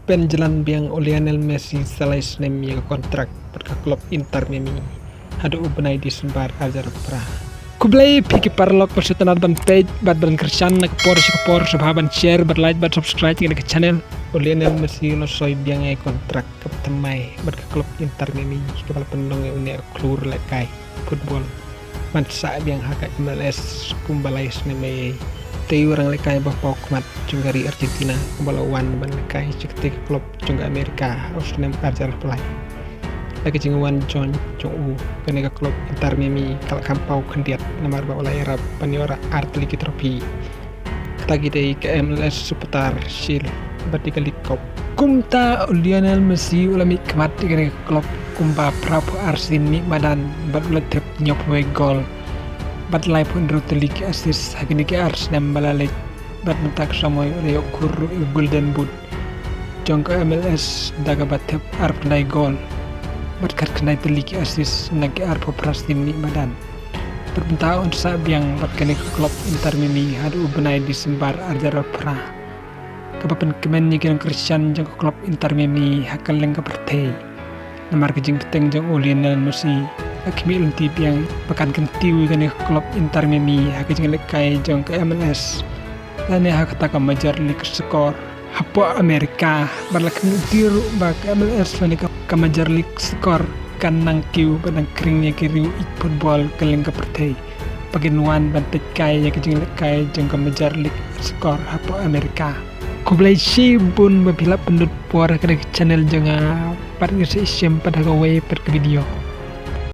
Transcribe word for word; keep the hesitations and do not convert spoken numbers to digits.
Pynjlan biang u Lionel Messi sa lai snem ïa ka kontrak bad ka klub Inter Miami haduh u bnai Disembar ar hajar arphew phra. Khublei phi ki paralok ba sngewtynnat ban peit bad ban kyrshan na ka por sha ka por, sngewbha ban share bad like bad subscribe ïa ka channel. U Lionel Messi u la soi biang ïa ka kontrak kaba thymmai bad ka klub Inter Miami kaba la pynlong ïa une u khlur lehkai football ban sah biang ha ka M L S kumba lai snem ei. Te u ranglehkai ba paw khmat jong ka ri Argentina kumba la wan ban lehkai sha katei ka klub jong ka Amerika ha u snem ar hajar arphew lai. La ka jingwan jong jong u kane ka klub Inter Miami ka la kham paw khyndiat namar ba u la ïarap ban ïoh ar tylli ki trophy. Kata ki dei ka M L S Superstar Shield bad ka League Cup. Kumta u Lionel Messi u la mih khmat ïa kane ka klub kumba phra phew ar sien mih madan bad u la thep hynñiew phew wei gol bad lai phew hynriew tylli ki assist ha kine ki ar snem ba la leit. Bad mynta ka samoi u la ïoh khur ruh ïa u Golden Boot jong ka M L S da kaba thep arphew khyndai gol bad khatkhyndai tylli ki assist na ki ar phew phra sien mih madan. Bad mynta un sah biang bad kane ka klub Inter Miami haduh u bnai Disembar ar hajar arphew phra, kaba pynkmen ïa ki nongkyrshan jong ka klub Inter Miami ha kylleng ka pyrthei. Namar ka jingbteng jong u Lionel Messi ka khmih lynti biang ba kan kyntiew ïa kane ka klub Inter Miami ha ka jinglehkai jong ka M L S lane ha kata ka Major League Soccer hapoh Amerika. Bad la khmih lynti ruh ba ka M L S lane ka, ka Major League Soccer kan nang kiew bad nang khring ïa ki riew ïeit football kylleng ka pyrthei ba kin wan ban peitkai ïa ka jinglehkai jong ka Major League Soccer hapoh Amerika. Khublei shibun ba phi la pynlut por ha kane ka channel jong nga. Pat ngin sa ïashem pat ha kawei pat ka video.